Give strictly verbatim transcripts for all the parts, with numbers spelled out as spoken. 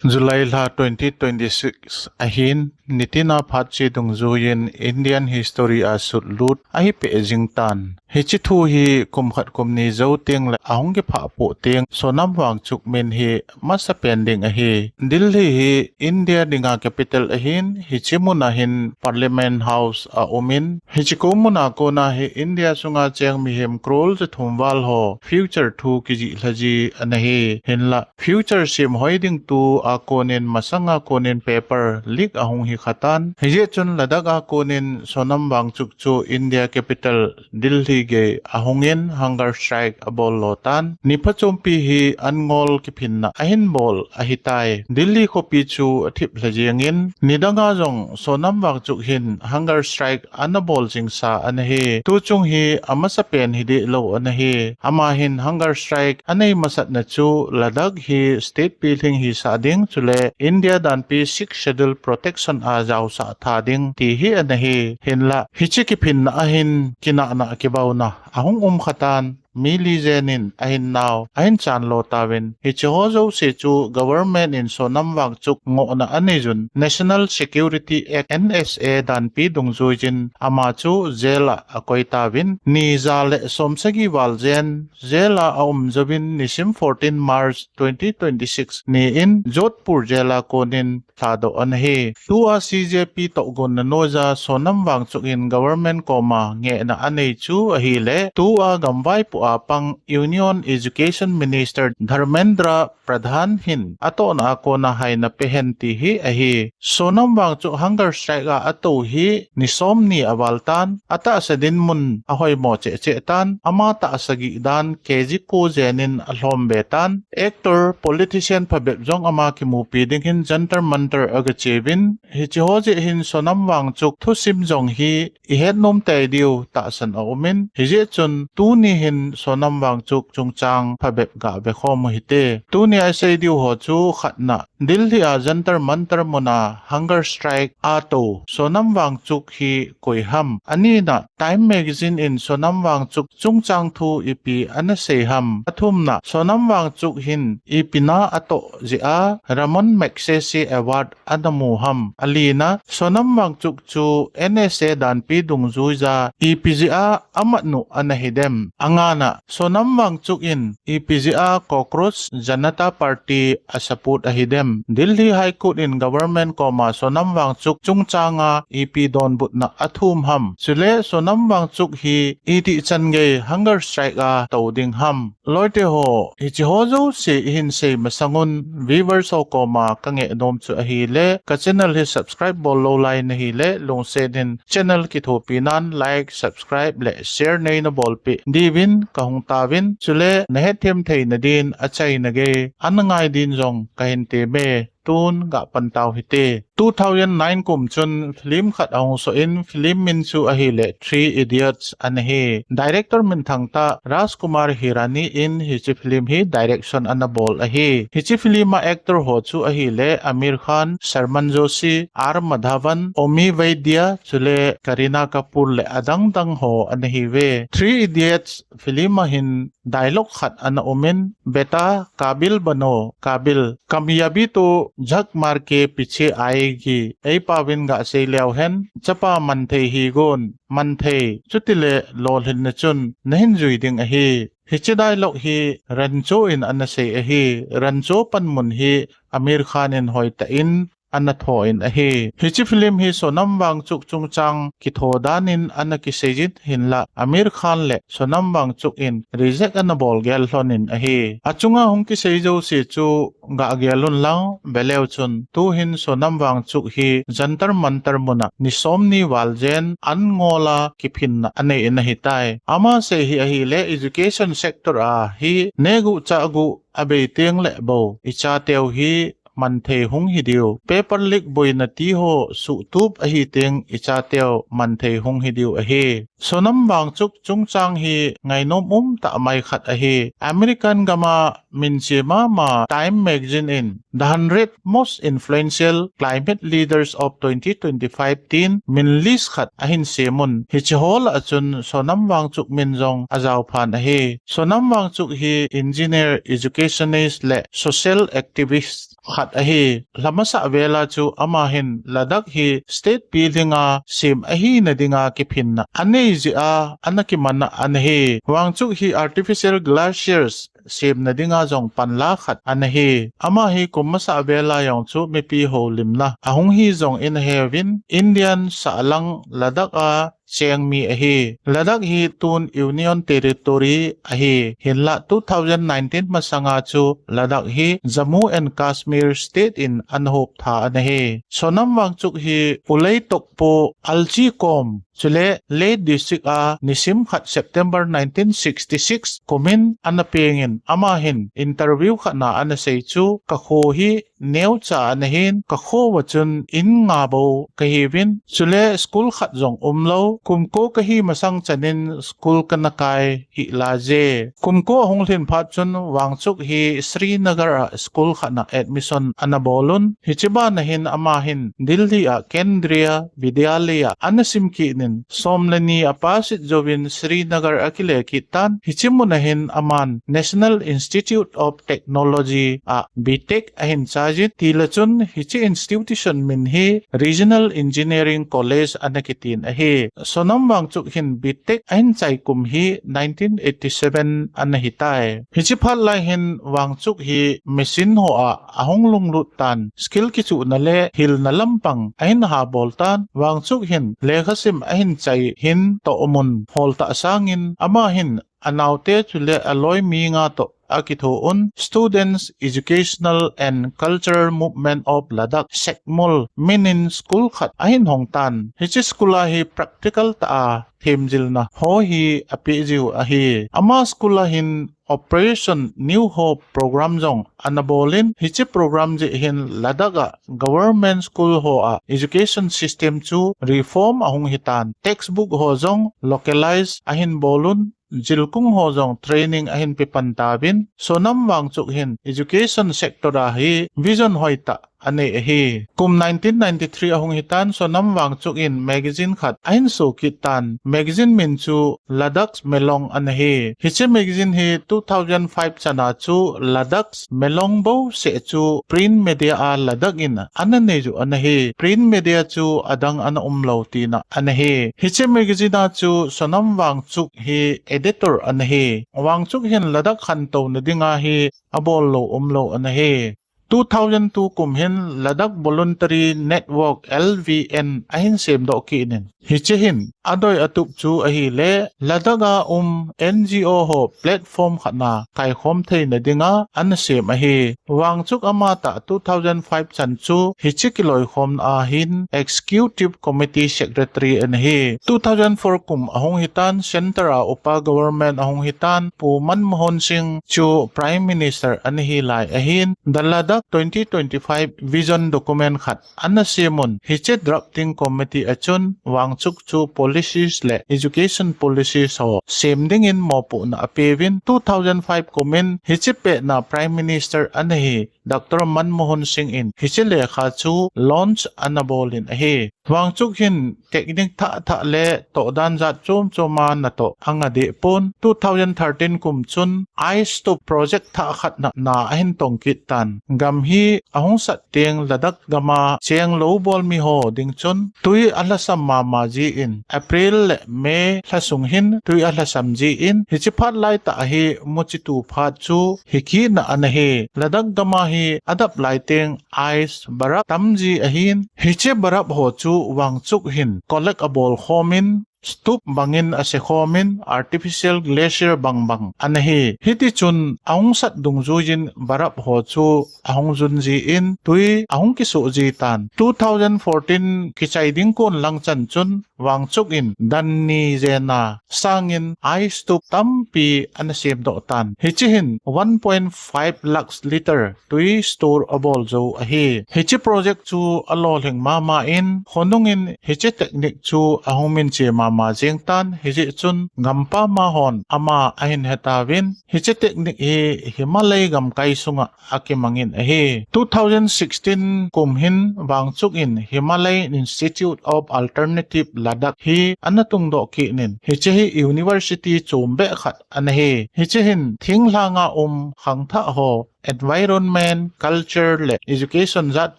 July lha twenty twenty-six ahin, nitina phat che dungjuiyin Indian history a sutlut ahi peh jing tan. Hiche thu hi kum khat kum ni jou teng le ahung kiphah poh teng Sonam Wangchuk min hi masapen ding ahi. Delhi hi India dinga capital ahin, hiche mun a hin Parliament House aumin, hiche ko mun a kona hi India sunga cheng mihem crore jathum val ho future thu kijih lha ji ana hi. Hinla future semhoi ding tua konin masanga konin paper leak ahung hi khatan. Hijeh chun Ladakh a konin Sonam Wangchuk chu India capital Delhi gei ahungin hunger strike abol lo tan. Ni phachompi hi an ngol kiphinna ahin bol ahitai. Delhi khopi chu athip lha jengin, nidanga jong Sonam Wangchuk hin hunger strike ana bol jingsa ana hi. Tuchung hi amasapen hi deh lo ana hi. Ama hin hunger strike anei masatna chu Ladakh hi state pilhing hisah ding chule India danpi Sixth Schedule protection a jaosah tha ding ti hi ana hi. Hinla hiche kiphinna ahin kinahna kibauna ahung um khatan. Mi li jenin ahin nao ahin chan lo tauvin, hiche ho jouse chu government in Sonam Wangchuk ngohna aneiyun National Security Act, N S A, danpi dungjuiyin ama chu jail a akoi tauvin, ni ja le som sagi val jen jail a aum jouvin nisim fourteen March twenty twenty-six ni in Jodhpur jail a konin lhadoh ana hi. Tua C J P tohgon na noiya Sonam Wangchuk in government koma ngehna anei chu ahile, tua gamvaipo a pang Union Education Minister Dharmendra Pradhan hin atohna a kona haina pehen ti hi ahi. Sonam Wangchuk hunger strike a atou hi ni som ni aval tan, atahsa dinmun ahoimo cheh cheh tan, ama tahsa gih dan K G ko jenin alhom be tan, actor, politician phabep jong ama kimupi ding hin Jantar Mantar aga cheuvin, hiche ho jeh hin Sonam Wangchuk thusim jong hi ihet nom tei diu tahsan aumin, hijeh chun tuni hin Sonam Wangchuk chungchang phabep gave khom u hite. Tuni a isei diu ho chu khatna, Delhi a Jantar Mantar mun a hunger strike atou Sonam Wangchuk hi koi ham. Anina, Time Magazine in Sonam Wangchuk chungchang thu ipi ana sei ham. Athumna, Sonam Wangchuk hin ipi na atoh jeh a Ramon Magsaysay Award ana mu ham. Alina, Sonam Wangchuk chu N S A danpi dungjuiya ipi jeh a amat u ana hi dem. Angana, Sonam Wangchuk in ipi jeh a Cockroach Janata Party a support ahi dem. Delhi High Court in government koma Sonam Wangchuk chungchanga ipi donbutna athum ham. Chule Sonam Wangchuk hi itih chan gei hunger strike a tou ding ham. Loite ho, hiche ho jouse ihin sei masangun, viewers ho koma kangeh nom chu ahile, ka channel hi subscribe bol lou lai nahile, lungset in channel kithopi nan like, subscribe le share neina bolpeh diuvin kahung tauvin, chule nahet them theina din achaina gei ana ngai din jong kahin teme. Tun gah pan tau hite. Two thousand nine kum chun film khat ahung soh in, film min chu ahile Three Idiots ana hi. Director minthang tah Rajkumar Hirani in hiche film hi direction ana bol ahi. Hiche film a actor ho chu ahile Aamir Khan, Sharman Joshi, R Madhavan, Omi Vaidya, chule Kareena Kapoor le adang dang ho ana hiuve. Three Idiots film a hin dialogue khat ana umin, "Beta, Kabil bano, Kabil. Kamyabi to jhak maar ke piche aayegi." Eipaovin gah sei leu hen, chapa manthei hi gon, manthei, chutile lolhinna chun nahin jui ding ahi. Hiche dialogue hi Rancho in ana sei ahi. Rancho panmun hi Aamir Khan in hoitah in ana tho in ahi. Hiche film hi Sonam Wangchuk chungchang kitho dan in ana kisei jin hinla Aamir Khan le Sonam Wangchuk in reject ana bol gel lhon in ahi. Achunga hung kisei jouse chu gah gel un lang, veleu chun tuhin Sonam Wangchuk hi Jantar Mantar mun a ni som ni val jen an ngol a kiphinna anei in ahitai. Ama sei hi ahile education sector a hi negu chagu abei teng le bou ichateu hi manthei hung hi diu. Paper leak boina ti ho suhtup ahi teng ichateu manthei hung hi diu ahi. Sonam Wangchuk chungchang hi ngainom um tah mai khat ahi. American gam a minche mama Time Magazine in The Hundred Most Influential Climate Leaders of twenty twenty-five tin min list khat ahin semun. Hiche ho lah a chun Sonam Wangchuk min jong ajao phan ahi. Sonam Wangchuk hi engineer, educationist le social activist khat ahi. Lha masa vela chu ama hin Ladakh hi state pilhinga sem ahina dinga kiphinna anei jeh a ana kimanna ana hi. Wangchuk hi artificial glaciers semna dinga jong panla khat ana hi. Ama hi kum masa vela jong chu mipi houlimna ahung hi jong ina heuvin, Indian sahlang Ladakh a cheng mi ahi. Ladakh hi tun Union Territory ahi. Hinlah two thousand nineteen masanga chu Ladakh hi Jammu and Kashmir state in ana hop tha ana hi. Sonam Wangchuk hi Ulei Tokpu Alchi kom chule Leh district a nisim khat September nineteen sixty-six kumin ana pengin, ama hin interview khat na ana sei chu, ka kho hi neocha ana hin, ka kho a chun in nga bou ka hiuvin, chule school khat jong umlou, kum ko ka hi masang chanin school kana kai hih laije. Kum ko ahung lhin phat chun Wangchuk hi Srinagar a school khat na admission ana bolun. Hiche bana hin ama hin Delhi a Kendriya Vidyalaya ana sim kit in, som le ni a pass jouvin Srinagar a kile kit tan. Hiche mun a hin aman National Institute of Technology a B Tech ahin chai jin, tile chun hiche institution min hi Regional Engineering College ana kitin ahi. Sonam Wangchuk hin B Tech ahin chai kum hi nineteen eighty-seven ana hitai. Hiche phat lai hin Wangchuk hi machine ho a ahung lunglut tan, skill kichuhna le hilna lampang ahin ha bol tan. Wangchuk hin lekhasim ahin chai hin tohmun hol tah sangin, ama hin anaote chule aloi mi nga toh akitho un Students Educational and Cultural Movement of Ladakh, SECMOL, min in school khat ahin hong tan. Hiche school a hi practical tah a themjilna ho hi apeh jiu ahi. Ama school a hin Operation New Hope program jong ana bolin, hiche program jeh hin Ladakh a government school ho a education system chu reform ahung hitan. Textbook ho jong localize ahin bolun, jilkung ho jong training ahin pe pan tauvin, Sonam Wangchuk hin education sector a hi vision hoitah anei ahi. Kum nineteen ninety-three ahung hitan, Sonam Wangchuk in magazine khat ahin so kit tan. Magazine min chu Ladakh's Melong ana hi. Hiche magazine hi two thousand five chana chu Ladakh's Melong bouseh chu print media a Ladakh in ana nei u ana hi. Print media chu adang ana umlou tina ana hi. Hiche magazine a chu Sonam Wangchuk hi editor ana hi. Wangchuk hin Ladakh khantouna dinga hi abol lou umlou ana hi. Two thousand two kum hin Ladakh Voluntary Network, L V N, ahin semdoh kit in. Hiche hin adoi atup chu ahile, Ladakh a um N G O ho platform khat na kaikhom theina dinga ana sem ahi. Wangchuk amatah two thousand five chan chu hiche kiloikhomna a hin Executive Committee Secretary ana hi. Two thousand four kum ahung hitan, Centre a upa government ahung hitan, Pu Manmohan Singh chu Prime Minister ana hi lai ahin, The Ladakh twenty twenty-five Vision Document khat ana semun, hiche drafting committee a chun Wangchuk chu policies le education policies ho sem dingin mopohna apeuvin, two thousand five kumin hiche petna Prime Minister ana hi Doctor Manmohan Singh in hiche lekha chu launch ana bolin ahi. Wangchuk hin technique thah thah le tohdan jat chom chom a natoh anga deh pon. Two thousand thirteen kum chun ice stupa project thah khat na, na ahin tong kit tan. Gam hi ahung sat teng Ladakh gam a cheng lou bol mi ho ding chun tui alhasam mama jin, April le May lha sung hin tui alhasam jin, hiche phat laitah hi muchi tu phat chu hi kit na ana hi. Ladakh gam a hi adap lai teng ice, barap tam ji ahin, hiche barap ho chu Wangchuk hin collect abol khomin, stupa bangin ase khomin, artificial glacier bang bang ana hi. Hiti chun ahung sat dungjuiyin barap ho chu ahung jun jin, tui ahung kisoh ji tan. Two thousand fourteen kichai ding kon lang chan chun Wangchuk in dan ni jena sangin ice stupa tampi ana semdoh tan. Hiche hin one point five lakh litre tui store abol jou ahi. Hiche project chu alolhing mama in, khonung in hiche technique chu ahung minche mama jeng tan, hijeh chun gampam a hon ama ahin hetauvin, hiche technique hi Himalaya gamkai sunga akimangin ahi. Two thousand sixteen kum hin Wangchuk in Himalayan Institute of Alternative Ladakh hi ana tungdoh kit in, hiche hi university chombeh khat ana hi. Hiche hin thinglhang a um khangthah ho environment, culture le education jat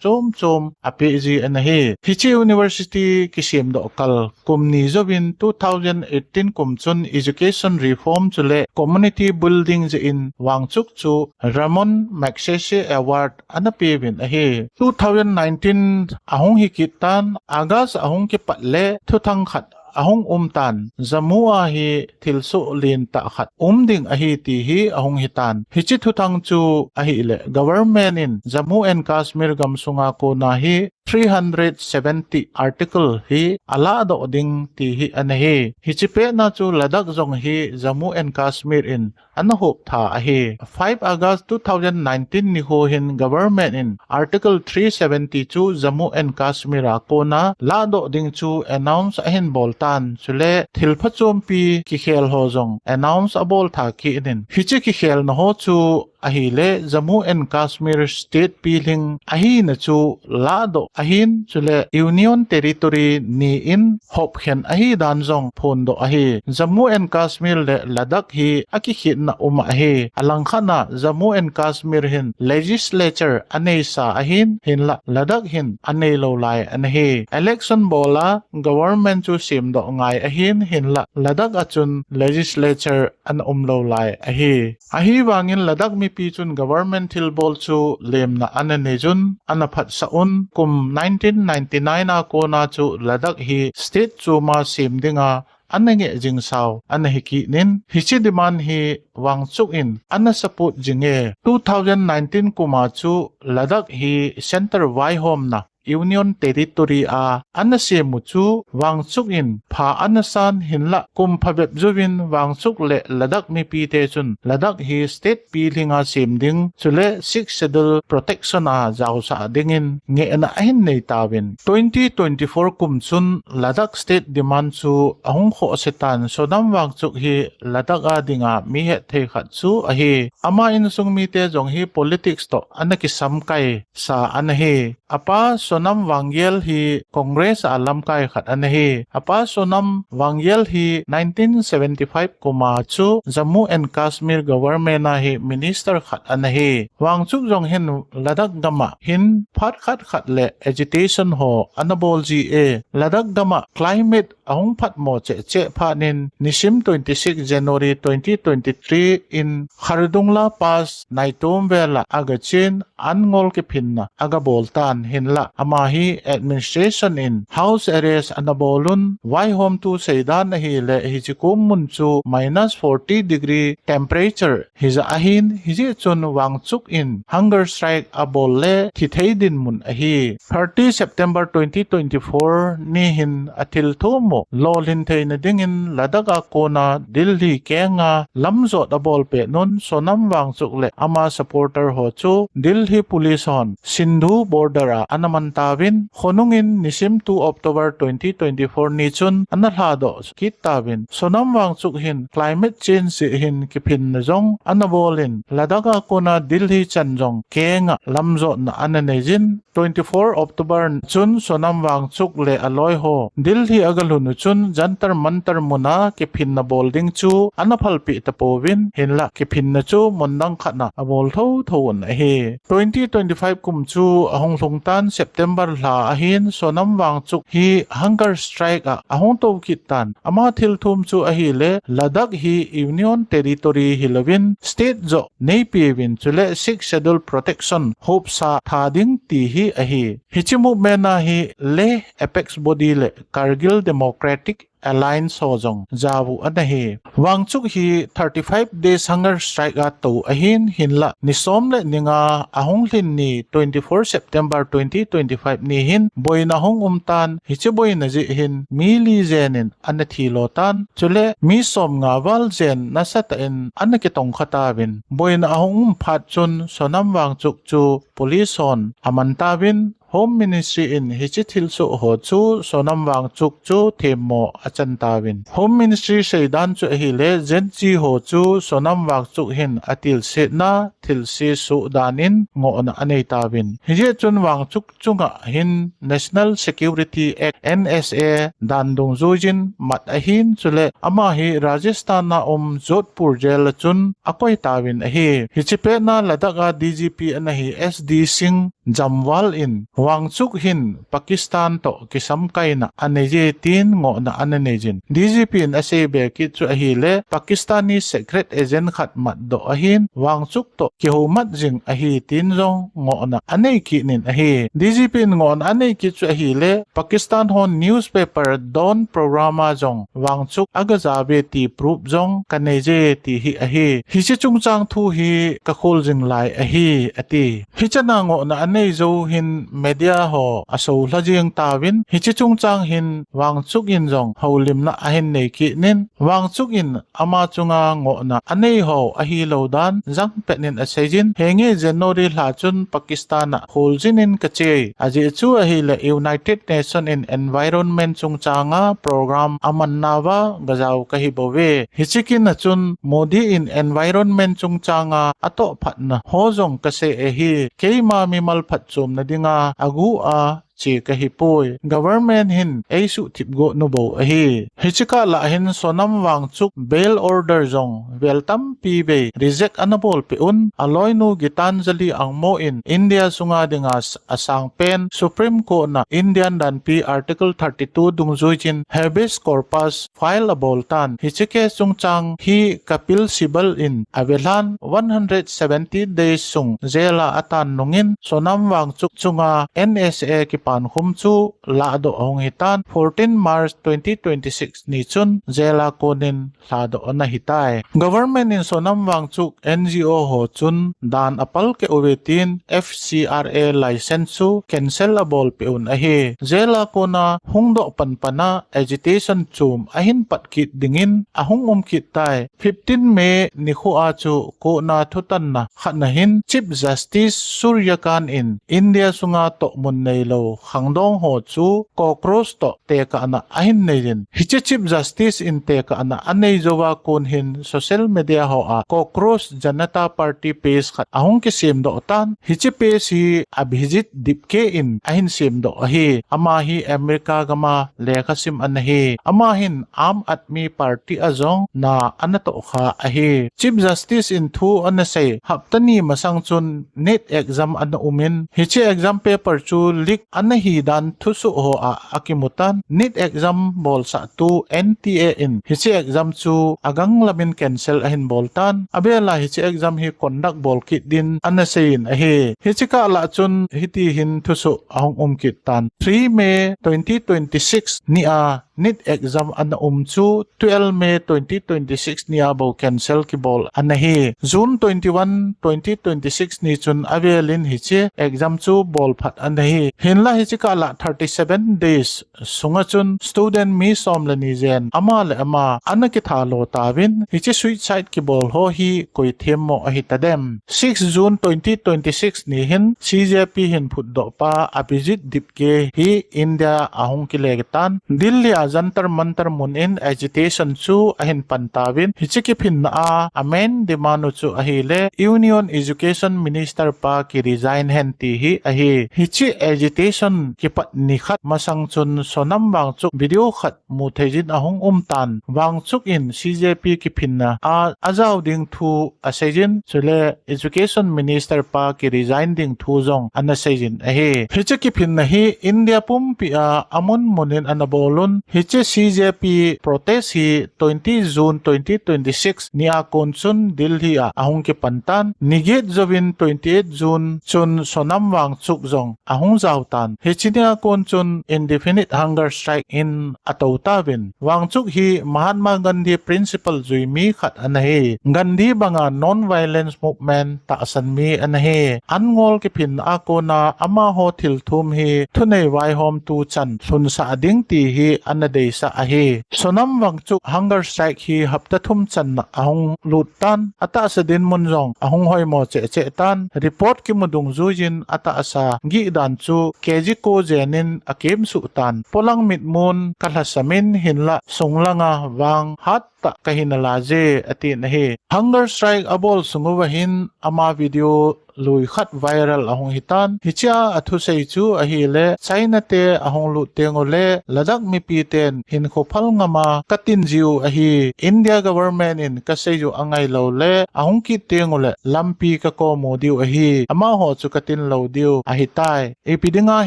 chom chom apeh ji ana hi. Hiche university kisemdoh kal kum ni jouvin two thousand eighteen kum chun education reform chule community building jeh in Wangchuck chu Ramon Magsaysay Award ana peuvin ahi. Two thousand nineteen ahung hi kit tan, August ahung kipat le thuthang khat ahung um tan, Jammu a hi thilsoh lentah khat um ding ahi ti hi ahung hi tan. Hiche thuthang chu ahile government in Jammu and Kashmir gamsunga kona hi three hundred seventy article hi alahdoh ding ti hi ana hi. Hiche petna chu Ladakh jong hi Jammu and Kashmir in ana hop tha ahi. Five August two thousand nineteen nikho hin government in Article three seventy chu Jammu and Kashmir a kona lahdoh ding chu announce ahin bol tan, chule thil phachompi kikhel ho jong announce abol tha kit in, hiche kikhelna ho chu ahile Jammu and Kashmir state pilhing ahina chu lahdoh ahin, chule Union Territory ni in hopkhen ahi dan jong phondoh ahi. Jammu and Kashmir le Ladakh hi akikhetna um ahi. Alangkhat a Jammu and Kashmir hin legislature aneisa ahin, hinla Ladakh hin aneilou lai ana hi. Election bol a government chu semdoh ngai ahin, hinla Ladakh a chun legislature ana umlou lai ahi. Ahivangin Ladakh mipi chun government thilbol chu lemna ana neijun, ana phatsah un, kum nineteen ninety-nine a kona chu Ladakh hi state chom a sem dinga ana ngeh jingsau ana hi kit in, hiche demand hi Wangchuck in ana support jing e. Two thousand nineteen kum a chu Ladakh hi centre vaihomna Union Territory a ana sem u chu Wangchuck in pha ana san, hinla kum phabep jouvin Wangchuck le Ladakh mipite chun Ladakh hi state pilhing a sem ding, chule Sixth Schedule protection a jaosah dingin ngehna ahin nei tauvin, twenty twenty-four kum chun Ladakh state demand chu ahung khohse tan, Sonam Wangchuck hi Ladakh a dinga mi hetthei khat chu ahi. Ama insung mite jong hi politics toh ana kisamkai sa ana hi. Apa Sonam Wangyel hi Congress a lamkai khat ana hi. Apa Sonam Wangyel hi nineteen seventy-five kum a chu Jammu and Kashmir government a hi minister khat ana hi. Wangchuck jong hin Ladakh gam a hin phat khat khat le agitation ho ana bol ji e. Ladakh gam a climate ahung phatmo cheh cheh phat in, nisim twenty-six January twenty twenty-three in Khardungla Pass naitom vel a aga chen, an ngol kiphinna aga bol tan, hinla ama hi administration in house arrest ana bol un, vaihomtu seidan ahile hiche kum mun chu minus forty degree temperature hija ahin, hijeh chun Wangchuck in hunger strike abol le thithei dinmun ahi. Thirty September twenty twenty-four ni hin athilthum u lolhin theina dingin Ladakh a kona Delhi kenga lamjot abol pet un, Sonam Wangchuck le ama supporter ho chu Delhi police hon Sindhu border a ana man tauvin, khonung in nisim two October twenty twenty-four ni chun ana lhadoh kit tauvin, Sonam Wangchuck hin climate change jeh hin kiphinna jong ana bol in, Ladakh a kona Delhi chan jong kenga lamjotna ana neijin, twenty-four October chun Sonam Wangchuck le aloi ho Delhi aga lhun u chun Jantar Mantar mun a kiphinna bol ding chu ana phalpeh tapouvin, hinla kiphinna chu mun dang khat a abol thotho un ahi. Twenty twenty-five kum chu ahung lhung tan, September lha ahin, Sonam Wangchuck hi hunger strike a ahung tou kit tan. Ama thilthum chu ahile, Ladakh hi Union Territory hilouvin state joh neipeuvin, chule Sixth Schedule protection hopsa tha ding ti hi ahi. Hiche movement a hi Leh Apex Body le Kargil Democratic Alliance ho jong jao u ana hi. Wangchuck hi thirty-five days hunger strike a tou ahin, hinla ni som le ni nga ahung lhin ni twenty-four September twenty twenty-five ni hin boina hung um tan, hiche boina jeh hin mi li jen in ana thilo tan, chule mi som nga val jen nasatah in ana kitongkha tauvin, boina ahung um phat chun Sonam Wangchuck chu police hon aman tauvin, Home Ministry in hiche thilsoh ho chu Sonam Wangchuk chu themmo achan tauvin. Home Ministry seidan chu ahile, Gen Z ho chu Sonam Wangchuk hin atilsetna thilse soh dan in ngohna anei tauvin. Hijeh chun Wangchuk chunga hin National Security Act, N S A, dan dungjuiyin mat ahin, chule ama hi Rajasthan a um Jodhpur jail a chun akoi tauvin ahi. Hiche pet na Ladakh a D G P ana hi S D Singh Jamwal in Wangchuk hin Pakistan toh kisamkaina anei e tin ngohna ana nei jin. D G P in asei be kit chu ahile, Pakistani secret agent khat matdoh ahin, Wangchuk toh kihoumat jing ahi tin jong ngohna anei kit in ahi. D G P in ngohna anei kit chu ahile, Pakistan hon newspaper Dawn program a jong Wangchuk aga ja uve ti proof jong kanei e ti hi ahi. Hiche chungchang thu hi kakhol jing lai ahi, ati. Hiche na ngohna anei jou hin media ho asoulha jeng tauvin, hiche chungchang hin Wangchuk in jong houlimna ahin nei kit in, Wangchuk in ama chunga ngohna anei ho ahilou dan jangpet in asei jin, henge January lha chun Pakistan a kholjin in kache e. Ajeh chu ahile United Nation in environment chungchang a program aman nauva gajao kahi bouve. Hiche kin a chun Modi in environment chungchang a atoh phatna ho jong kasei ahi. Keima mimal phatchomna dinga agu a che kahi poi. Government hin eisuhthip got nu bou ahi. Hiche kah lah hin Sonam Wangchuk bail order jong vel tampi vei reject ana bolpeh un. Aloinu Gitanjali Angmo in India sunga dinga s-, asangpen Supreme Court na Indian danpi Article thirty-two dungjuiyin habeas corpus file abol tan. Hiche case chungchang hi Kapil Sibal in avelhan one hundred seventy days sung jail a atan nungin Sonam Wangchuk chunga N S A kipankhum chu lahdoh ahung hitan, fourteen March twenty twenty-six ni chun jail a konin lhadoh ana hitai. Government in Sonam Wangchuk N G O ho chun dan apal keh uve tin F C R A license chu cancel abolpeh un ahi. Jail a kona hungdoh panpan a agitation chom ahin pat kit dingin ahung um kit tai. Fifteen May nikho a chu court na thutanna khat na hin Chief Justice Surya Kant in India sunga tohmun neilou khangdong ho chu cockroach toh tekahna ahin nei in. Hiche Chief Justice in tekahna anei jouva kon hin social media ho a Cockroach Janata Party page khat ahung kisemdoh tan. Hiche page hi Abhijit Dipke in ahin semdoh ahi. Ama hi America gam a lekhasim ana hi. Ama hin Aam Aadmi Party a jong na ana tohkha ahi. Chief Justice in thu ana sei hapta ni masang chun NEET exam ana um in, hiche exam paper chu leak ana hi dan thusoh ho a akimu tan. NEET exam bolsahtu N T A in hiche exam chu aganglam in cancel ahin bol tan. Abel a hiche exam hi conduct bol kit din ana sei in ahi. Hiche kah lah chun hiti hin thusoh ahung um kit tan. Three May twenty twenty-six ni a NEET exam ana um chu twelve May twenty twenty-six ni a bou cancel kibol ana hi. June twenty-one, twenty twenty-six ni chun avel in hiche exam chu bol phat ana hi. Hinlah hiche kah lah thirty-seven days sunga chun student mi som le ni jen ama le ama ana kitha lo tauvin, hiche suicide kibol ho hi koi themmo ahi tadem. Six June twenty twenty-six ni hin C J P hin phutdoh pa Abhijit Dipke hi India ahung kile tan. Delhi a Jantar Mantar mun in agitation chu ahin pan tauvin, hiche kiphinna a amain demand u chu ahile Union Education Minister pa kiresign hen ti hi ahi. Hiche agitation kipat nikhat masang chun Sonam Wangchuk video khat mu thei jin ahung um tan. Wangchuk in C J P kiphinna a ajao ding thu asei jin, chule Education Minister pa kiresign ding thu jong ana sei jin ahi. Hiche kiphinna hi India pumpi a amun mun in ana bol un. Hiche C J P protest hi twenty June twenty twenty-six ni a kon chun Delhi a ahung kipan tan. Ni get jouvin twenty-eight June chun Sonam Wangchuk jong ahung jao tan. Hiche ni a kon chun indefinite hunger strike in atou tauvin. Wangchuk hi Mahatma Gandhi principle jui mi khat ana hi. Gandhi banga non-violence movement tahsan mi ana hi. An ngol kiphinna a kona amaho thilthum hi thunei vaihomtu chan lhunsah ding ti hi ana deisah ahi. Sonam Wangchuk hunger strike hi hapta thum channa ahung lut tan. Atahsa dinmun jong ahung hoimo cheh cheh tan. Report kimu dungjuiyin atahsa gih dan chu kg ko jenin akemsuh tan. Polang mitmun kalhasamin hinlah sunglanga vang hat tah kahin alaje, atin ahi. Hunger strike abol sung uva hin ama video lui khat viral ahung hitan. Hichea athusei chu ahile, China te ahung lut teng ule, Ladakh mipi ten hinkho phal ngama katin jiu ahi. India government in kasei u angai lou le, ahung kit teng ule, lampi kakomu diu ahi. Amaho chu katin lou diu ahitai. Ipi dinga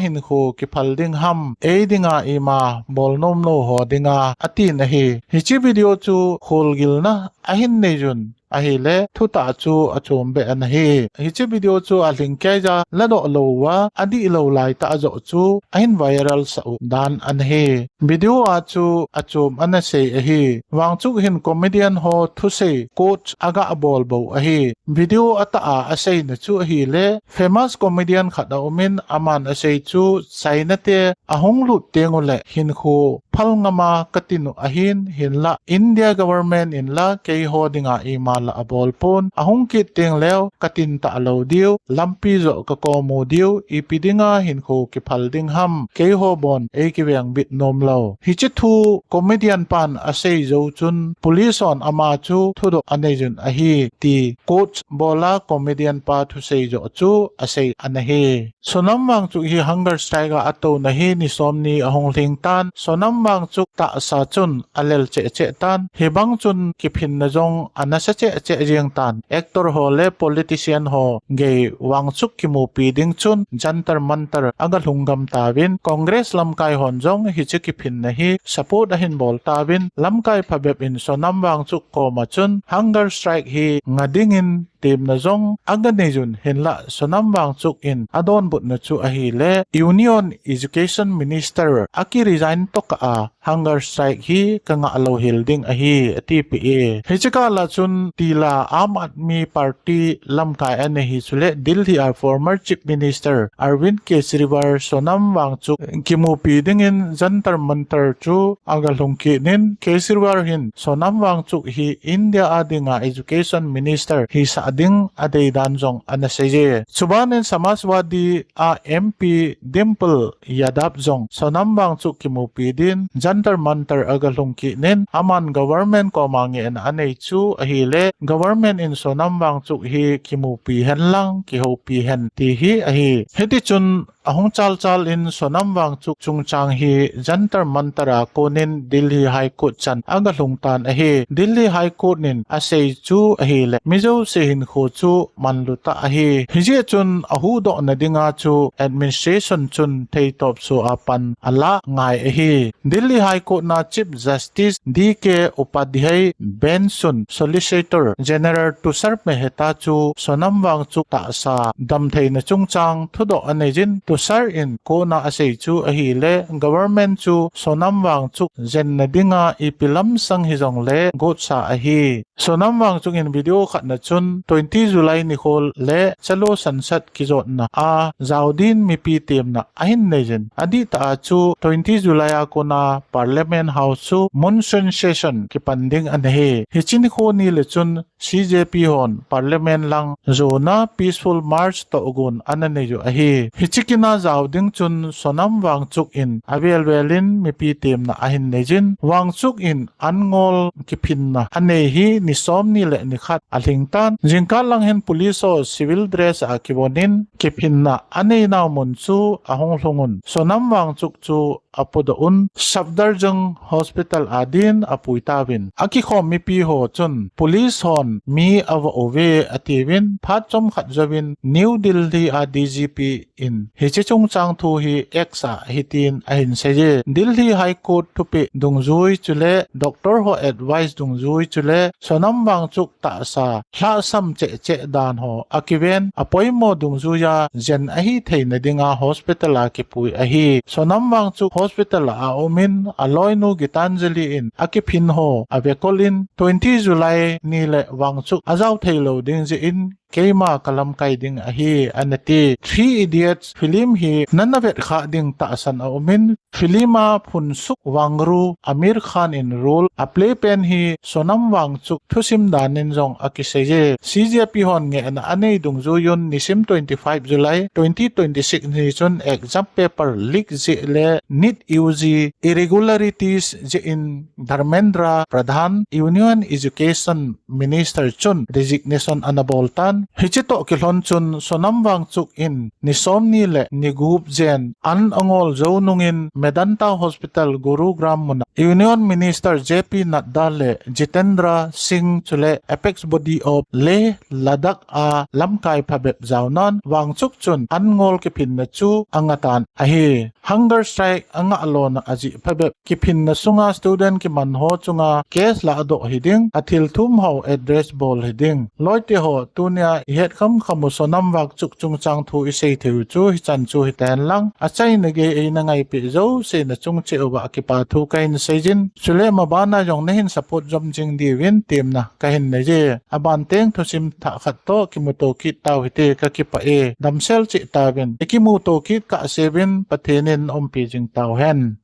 hinkho kiphal ding ham, ei dinga ima bolnom lou ho dinga, atin ahi. Hiche video chu kholgilna ahin nei jun ahile, thutah chu achom beh ana hi. Hiche video chu alhingkeija ladoh lou uva, adih lou laitah a joh chu ahin viral sah u dan ana hi. Video a chu achom ana sei ahi. Wangchuk hin comedian ho thusei quote aga bol bou ahi. Video atah a aseina chu ahile, famous comedian khat aumin, aman asei chu China te ahung lut teng ule hinkho phal ngama katin u ahin, hinlah India government in la keiho dinga ima la abol pon, ahung kit teng leu katin talou diu, lampi joh kakomu diu, ipi dinga hinkho kiphal ding ham, keiho bon ei kivengbit nom lou. Hiche thu comedian pan asei jou chun, police hon ama chu thudoh anei jun ahi, ti quote bola comedian pa thusei joh chu asei ana hi. Sonam Wangchuk hi hunger strike a atouna hi ni som ni ahung lhing tan. Sonam Wangchuk tahsa chun alel cheh cheh tan. Hibang chun kiphinna jong anasa cheh cheh jeng tan. Actor ho le politician ho gei Wangchuk kimupi ding chun Jantar Mantar aga lhung gam tauvin, Congress lamkai hon jong hiche kiphinna hi support ahin bol tauvin, lamkai phabep in Sonam Wangchuk koma chun hunger strike hi nga dingin temna jong aga nei jun, hinlah Sonam Wangchuk in adonbutna chu ahile, Union Education Minister aki resign tokah a hunger strike hi kanga lou hel ding ahi, atipeh e. Hiche kah a chun tila Aam Aadmi Party lamkai anei hi chule Delhi a former Chief Minister Arvind Kejriwal Sonam Wangchuk kimupi dingin Jantar Mantar chu aga lhung kit in, Kejriwal hin Sonam Wangchuk hi India a dinga Education Minister hisah ding adei dan jong ana sei e. Chubanin Samajwadi a M P Dimple Yadav jong Sonam Wangchuk kimupi din Jantar Mantar aga lhung kit in, aman government koma ngehna anei chu ahile, government in Sonam Wangchuk hi kimupi hen lang, kihoupi hen ti hi ahi. Hiti chun ahung chal chal in Sonam Wangchuk chungchang hi Jantar Mantar a konin Delhi High Court chan aga lhung tan ahi. Delhi High Court in asei chu ahile, mi jouse hinkho chu manlu tah ahi. Hijeh chun ahuhdohna dinga chu administration chun theitop sua pan ala ngai ahi. Delhi High Court na Chief Justice D K Upadhyay bench chun Solicitor General Tushar Mehta chu Sonam Wangchuk tahsa damtheina chungchang thudoh anei jin, Tushar in kona asei chu ahile, government chu Sonam Wangchuk jenna dinga ipi lamsang hijongle gotsa ahi. Sonam Wangchuk in video khat na chun twenty July nikho le Chalo Sansad kijotna a jaodin mipi temna ahin nei jin. Adih tah a chu twenty July a kona Parliament House chu monsoon session kipan ding ana hi. Hiche nikho ni le chun C J P hon Parliament lang jona peaceful march tohgon ana nei u ahi. Hiche kin a jao ding chun Sonam Wangchuk in avel vel in mipi temna ahin nei jin. Wangchuk in an ngol kiphinna anei hi ni som ni le ni khat alhing tan. Jingkah lang hin police ho civil dress a kivon in kiphinna anei nau mun chu ahung lhung un, Sonam Wangchuk chu apodoh un, Safdarjung Hospital a din apui tauvin. Akikhom mipi ho chun police hon mi ava uve atiuvin, phat chomkhat jouvin New Delhi a D G P in hiche chungchang thu hi X a hitin ahin sei e. Delhi High Court thupeh dungjui chule doctor ho advice dungjui chule Sonam Wangchuk tahsa lhahsam cheh cheh dan ho akiven, apoimo dungjuiya jen ahi theina dinga hospital a kipui ahi. Sonam Wangchuk hospital a aumin, aloinu Gitanjali in akiphin ho avekol in, twenty July ni le Wangchuk ajao theilou ding jeh in keima kalamkai ding ahi, anati. Three Idiots film hi nana vet kha ding tahsan aumin, film a phunsuk vangru Aamir Khan in role aplay pen hi Sonam Wangchuk thusim danin jong akiseiye. C J P hon ngehna anei dungjuiyun nisim twenty-five July twenty twenty-six ni chun exam paper leak jeh le NEET U G irregularities jeh in Dharmendra Pradhan, Union Education Minister chun resignation anabol tan. Hiche toh kilhon chun Sonam Wangchuk in ni somni le ni gup jen an angol jou nungin Medanta Hospital Gurugram muna Union Minister J P Nadda le Jitendra Singh chule Apex Body of Leh Ladakh a lamkai phabep jaonan Wangchuk chun an ngol kiphinna chu angatan ahi. Hunger strike angah lona ajeh phabep kiphinna sunga student kiman ho chunga case ladoh hiding, athilthum ho address bol hiding. Loite ho, tunia ihet khamkham u Sonam Wangchuk chungchang thu isei theiyu chu hichan chu hiten lang, achaina gei eina ngaipeh jouse nachung cheh uva kipa thu kahin seijin. Chule mabana jong nahin support jom jing diuvin temna kahin neiye. Aban teng thusim thah khat toh kimuto kit tau hite, kakipah e. Damsel cheh tauvin. Ikimuto kit kahseuvin Pathen in umpi jing tauhen.